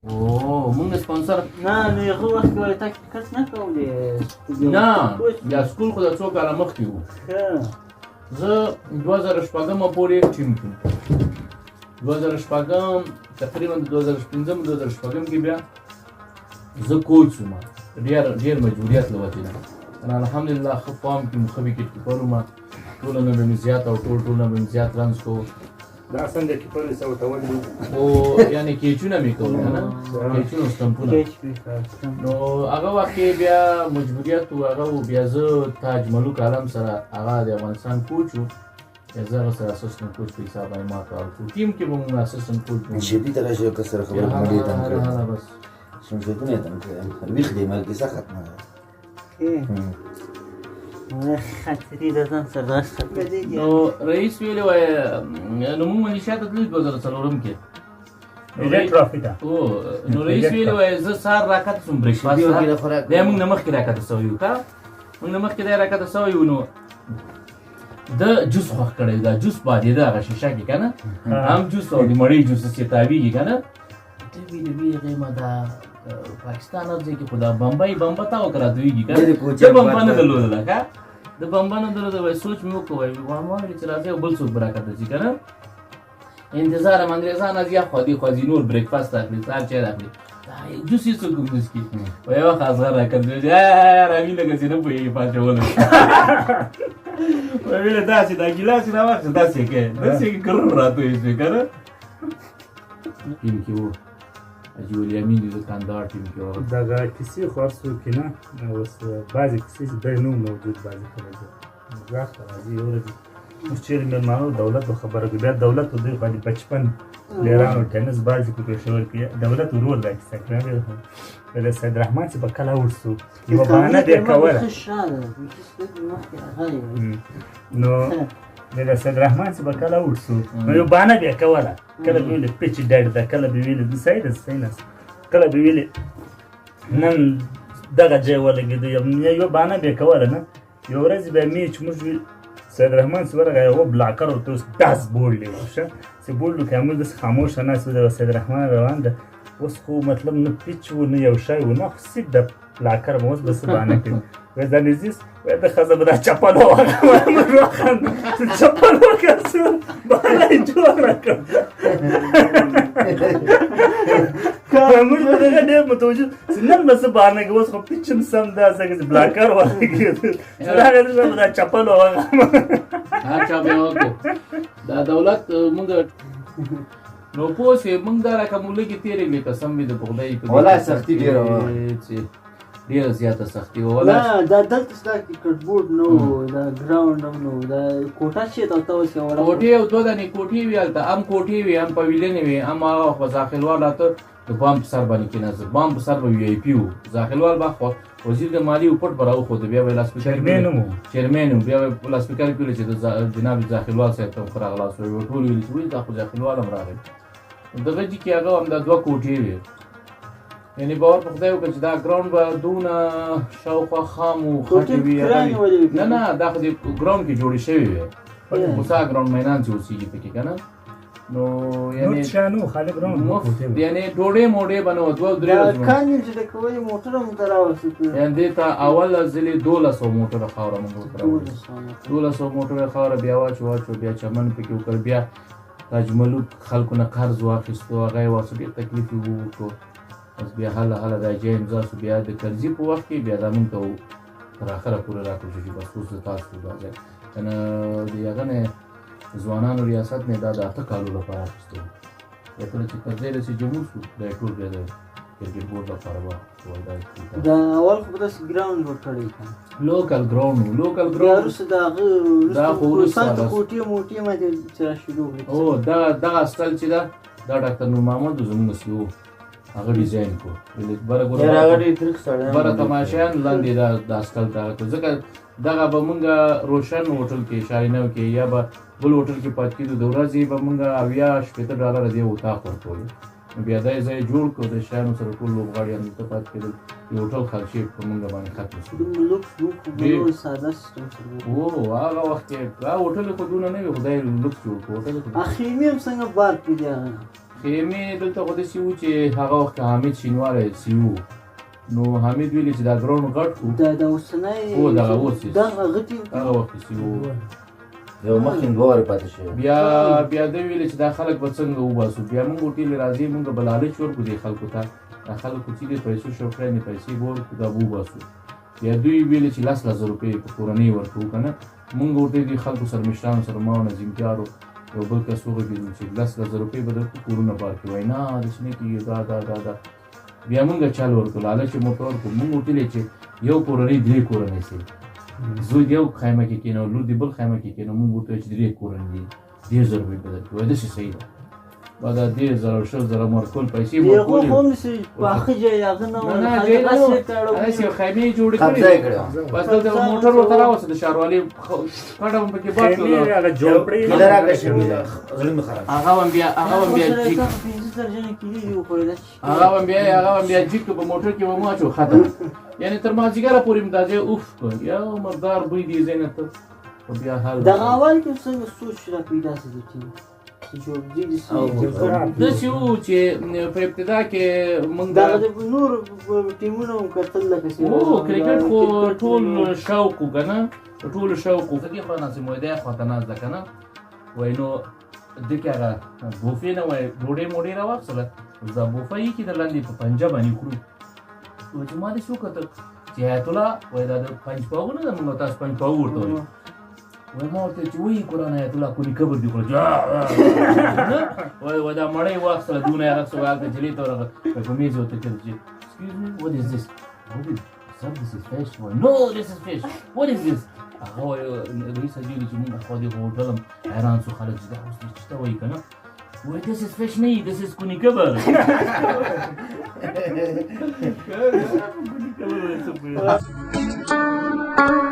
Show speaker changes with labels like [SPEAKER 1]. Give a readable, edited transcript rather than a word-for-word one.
[SPEAKER 1] او مونږ سپانسر
[SPEAKER 2] نه، نو هغه وخت کې ولې تا کرکټ نه کولې؟
[SPEAKER 1] نه، دا سکول خو د څو کاله مخکې وو.
[SPEAKER 2] ښه.
[SPEAKER 1] زه 2006 پورې ټیم کې، 2006 تقریبا، 2005، 2006 کې بیا زه کوچ شوم، ډېر ډېر مجبوریت له وجې نه. انا الحمدلله ښه فارم کې، ښه ویکټ کیپر وم، ټولو نه به مې زیات او ټول نه به مې زیات رنز کوو.
[SPEAKER 3] دا څنګه کیپر یې څه ورته ولي؟
[SPEAKER 1] او یعنې کیچونه مې کول که نه، کیچونه، سټمپونه.
[SPEAKER 2] کیچ پې.
[SPEAKER 1] نو هغه وخت کې بیا مجبوریت و، هغه و. بیا زه تاج ملوک عالم سره، هغه د افغانستان کوچ و، بیا زه هغه سره اسسټنټ کوچ په حساب باندې ما کار وکړو. ټیم کې به مونږ اسسټنټ کوچ وو.
[SPEAKER 4] شپې ته راشه که سره خبره مړې تم کړې.
[SPEAKER 1] هله بس.
[SPEAKER 4] شمشتونه یې تم کړې، ویښ دی ملګې، څه ختمه ده.
[SPEAKER 2] خاطرې د ځان سره راشه.
[SPEAKER 1] نو رئیس ویلي وای، نو مونږ ملیشیا ته تللي 2004 کې.
[SPEAKER 3] وجې ټرافي ده.
[SPEAKER 1] او نو رئیس ویلي وای، زه سهار راکته شوم بریکفاست
[SPEAKER 4] شیدې وکړه خوراک.
[SPEAKER 1] دی مونږ نه مخکې راکته سوی یو، ښه مونږ نه مخکې دی راکته سوی یو. نو د جوس خوښ کړی، دا جوس بادېده هغه شیشه کې که نه، هم جوس او د مړۍ جوس چې تاویږي که نه. ته ویلې وی غیمه دا پاکستان هر ځای کې، خو دا بمبئی بمبه تا وکړه راتویږي که
[SPEAKER 4] ډېرې
[SPEAKER 1] نه.
[SPEAKER 4] کوچې
[SPEAKER 1] د بمبه نه
[SPEAKER 4] باد.
[SPEAKER 1] درلودله، ښه د بمبه نه درلوده. وای سوچ مې وکړ، وای ما ویل چې راځي او بل څوک به راکته شي که نه. انتظار هم انګریزان از یا خو دې خو ځي نور بریکفاست اخلي، سهار چای اخلي، دا جوس یې څوک هم نه څښي. وای یو خاصغر راکته شو، راوي لکه چې نه پوهېږي پاچولو. وای ویله داسې دا ګیلاس یې راواخیست، داسې یې کړ، داسې یې ګرم راتوی شوې که نه. ټیم کې و حاجي ولي امین دی، د کندهار ټیم کې و.
[SPEAKER 3] دغه کیسې خو هر څوک نه، اوس بعضې کیسې چې دی نه موجود، بعضې کله چې ځاخ ته راځي، یو ورځ اوس چېرې مېلمانو دولت خبره کوي، بیا دولت دوی باندې بچپن پلیرانو ټینس بازي په پېښور کې دولت ورور دا کیسه کړې ده. د سید رحمان چې به کله اوټ سو، یوه بهانه به یې کوله. نو د سید رحمان چې به کله اوټ سو، نو یو بهانه به یې کوله. کله به ویلې پیچ ډډ ده، کله به ویلې د سید صحیح نه، کله به ویلې نن دغه ځای ولګېدو، یو بهانه به یې کوله. نه یو ورځ به میچ موږ سید رحمان چې ورغی، یو بلاکر ورته اوس داس بولډ یې وښه چې بولډ که موږ داسې خاموشه ناست وو، سید رحمان روان ده، اوس خو مطلب نه پیچ و نه یو شی و نه، خو سید د بلاکر به اوس به څه بهانه کوي. وایي دا نزیز، وایي د ښځه به دا چپل ووهه. موږ وخندل چې چپل وکړه، بهانه یې جوړه کړه. موږ به دغه ډېر متوجه چې نن به څه بهانه کوي، اوس خو پیچ هم سم ده، ځکه چې بلاکر ولګېد، چې راغی دلته به دا چپل ووهه.
[SPEAKER 1] هر چا به وکړو دا دولت. مونږ نو پوه شوې، مونږ دا رقم لږې تېرې کړې، قسم مې د په خدای په دې
[SPEAKER 4] ولا سختي ډېره وه.
[SPEAKER 1] چې ډېره زیاته سختي وه ولا.
[SPEAKER 2] نه، دا دلته ستا کرکټ بورډ نو، دا ګراوند هم نو، دا کوټه چې ته اوس یو وړه
[SPEAKER 1] کوټې او دوه دانې کوټې وې هلته، هم کوټې وې، هم پویلینې وې، هم هغه وخت به زاخېلوال راته د بام په سر باندې کېناست. بام په سر به وي آی پي و، زاخېلوال به خو وزیر د مالي و، پټ به راوخوت، بیا به یې لاسپیکر
[SPEAKER 3] چیرمین هم و.
[SPEAKER 1] چیرمین و، بیا به یې لاسپیکر کې ویل چې د جناب زاخېلوال صاحب ته هم ښه راغلاست وایي. ټولو ویل چې وایي دا خو زاخېلوال هم راغی. دغه جي کې هغه همدا دوه کوټې وې. یعنې باور په خدای وکړه چې دا ګراوند به دونه شاوخوا خام و، خټې وې، هغه
[SPEAKER 2] کرانې
[SPEAKER 1] وې.
[SPEAKER 2] ولې وې؟
[SPEAKER 1] نه نه، دا خو دې ګراوند کې جوړې شوې وې، موسی ګراوند میدان چې اوسېږي پکې که نه. نو
[SPEAKER 3] نور
[SPEAKER 1] یعنې
[SPEAKER 3] څه نه و، خالي ګراوند و،
[SPEAKER 1] مفت
[SPEAKER 3] کوټې وې.
[SPEAKER 1] یعنې ډوډۍ موډۍ به نه وه، دوه درې
[SPEAKER 2] دا
[SPEAKER 1] ورځې به.
[SPEAKER 2] کانې چې د کولې موټر هم ته راوستل.
[SPEAKER 1] یعنې دې ته اوله ځلې 1200 موټره خاوره موږ ورته راوړله.
[SPEAKER 2] 1200.
[SPEAKER 1] 1200 موټره خاوره بیا واچو واچو، بیا چمن پکې وکړ، بیا تاج ملوک خلکو نه قرض واخیستو، هغه یې واخیستو، ډېر تکلیف یې وکړو. بس بیا هله هله دا جای امضا سو. بیا د کرزي په وخت کې بیا دا موږ ته تر اخره پورې راکړل شو چې بس اوس د تاسو دا ځای که نه د هغه نه ځوانانو ریاست نه دا د 8 کالو لپاره اخیستی و. بیا کله چې کرزی رئیس جمهور سو، دا یې ټول بیا د کرکټ بورډ لپاره واخیستو. وایي دا یې
[SPEAKER 2] دا اول خو به داسې ګراوند جوړ کړی که نه؟
[SPEAKER 1] لوکل ګراوند و، لوکل
[SPEAKER 2] بیا
[SPEAKER 1] ګراوند.
[SPEAKER 2] وروسته د هغه
[SPEAKER 1] دا خو وروسته
[SPEAKER 2] وروسته
[SPEAKER 1] بس.
[SPEAKER 2] کوټې موټې ماتې چې را شروع کړې.
[SPEAKER 1] او دغه سټایل چې ده، دا ډاکټر نور محمد زموږ سی و، هغه ډیزاین کو. ویل بره ګوره،
[SPEAKER 4] یاره هغه ډېر تریخ سړی هم
[SPEAKER 1] بره
[SPEAKER 4] دی.
[SPEAKER 1] تماشایان لاندې دا سټایل ته هغه کو. ځکه دغه به مونږ روشن هوټل کې، شارینو کې یا به بل هوټل کې پاتې کېدو، د ورځې به مونږ اویا شپېته ډالره دې اتاق ورکولو. نو بیا دا یې ځای جوړ کړو، د شیانو سره ټول لوبغاړي همدلته پاتې کېدل. یو هوټل خالشې په مونږ باندې ختم شو.
[SPEAKER 2] دومره لوکس وو، خو
[SPEAKER 1] ډېر.
[SPEAKER 2] نور ساده سیستم سره وو.
[SPEAKER 1] وو، هغه وخت کې دا هوټل خو دونه نه وي، خدای لوکس جوړ کړو هوټل خو.
[SPEAKER 2] خیمې هم څنګه بار کړي دي هغه؟
[SPEAKER 1] خیمې دلته خو داسې وو چې هغه وخت کې حامد شینواری سی وو، نو حامد ویلي چې دا ګراونډ غټ کو.
[SPEAKER 2] دا د اوسنی
[SPEAKER 1] هو، دغه اوس یې.
[SPEAKER 2] دغه غټي
[SPEAKER 1] هغه وخت کې سی وو.
[SPEAKER 4] یو مخکې دوه وارې پاتې شوی.
[SPEAKER 1] بیا دوی ویلي چې دا خلک به څنګه وباسو. بیا موږ ورته ویل راځئ موږ به لالچ ورکړو دې خلکو ته، دا خلکو چې دې پیسو شوقیان دي، پیسې به ورکړو، دا به وباسو. بیا دوی ویلي چې لس لس زره روپۍ په کورنۍ ورکړو که نه. موږ ورته دې خلکو سره، مشرانو سره، ما او نظیم جارو یو بل کس وغږېدو چې لس لس زره روپۍ به درکړو کورونه بار کړي. وایي نه داسې نه کېږي، دا دا دا دا. بیا موږ چل ورکړو، لالچ مو ورته ورکړو. موږ ورته ویل چې یو کورنۍ درې کورنۍ سي، زوی دې یو خیمه کې کېنو، لور دې بل خیمه کې کېنو. موږ ورته ویل چې درې کورنۍ دي، 30 زره روپۍ به درکړو. وایي داسې صحیح ده. بعد 30 زره او 20 زره مو ورکول، پیسې مو
[SPEAKER 2] یو خو
[SPEAKER 1] ورکولې.
[SPEAKER 2] هم سي پاخه ځای هغه نه
[SPEAKER 1] نه نه
[SPEAKER 2] خلک
[SPEAKER 1] ځای نه
[SPEAKER 2] بس
[SPEAKER 1] و.
[SPEAKER 2] یې کړو.
[SPEAKER 1] هسې یو خیمې جوړې
[SPEAKER 4] قبضه
[SPEAKER 1] کړې.
[SPEAKER 4] یې کړې وه.
[SPEAKER 1] بس دلته موټر ورته راوسته، د ښاروالۍ کډه هم پکې بار
[SPEAKER 3] خیمې
[SPEAKER 1] کړله.
[SPEAKER 3] هغه جوړپړې
[SPEAKER 4] کیله راکړه شي، زړه مې خراب شو.
[SPEAKER 1] هغه هم بیا
[SPEAKER 2] سره
[SPEAKER 1] جیک
[SPEAKER 2] څه پنځه زره جنه کیلې دي وخوړې داسې.
[SPEAKER 1] هغه هم بیا جیک په موټر کې ومو اچو ختم. یعنی تر مازدیګره پورې مې دا ځای اوف کړ، یو مردار بوی دی ځای نه ته. خو بیا حال
[SPEAKER 2] دغه اول کې څنګه سوچ را پیدا سي د ټیم چې جوړ دي دي سي
[SPEAKER 1] داسې وو چې په ابتدا کې موږ
[SPEAKER 2] دغه د نور ټیمونو هم کتل لکه چې
[SPEAKER 1] او کرکټ خو ټول شوق و که نه، ټول شوق و. دې خوا ناست مو دی خوا ته ناست ده که نه. وایي نو ده کې هغه بوفې نه وایي ډوډۍ موډۍ راواخیستله، اوس دا بوفه یې کې د لاندې په پنجه باندې خورو. وایي چې ما داسې وکتل چې حیات الله وایي دا د پنج پاو نه ده، موږ تاسو پنج پاو ورته وایو. وایي ما ورته چې وایي قرآن حیات الله کوني قبر دې خوړل. نه وایي دا مړۍ واخیستله، دونه یې راخیسته، وایي هلته جلۍ ته ورغله، وایي په مېز یې ورته کړل چې Excuse me, what is this? What is this? This is fish. وایي no, this is fish. What is this? هغه وایي رئیس حاجي ویلي چې موږ خو دې هوټل هم حیران سو خلک چې دا اوس دې څه ته وایي که نه. وایي this is fish نه، this is کوني قبر. کوني قبر وایي څه پوهېږم.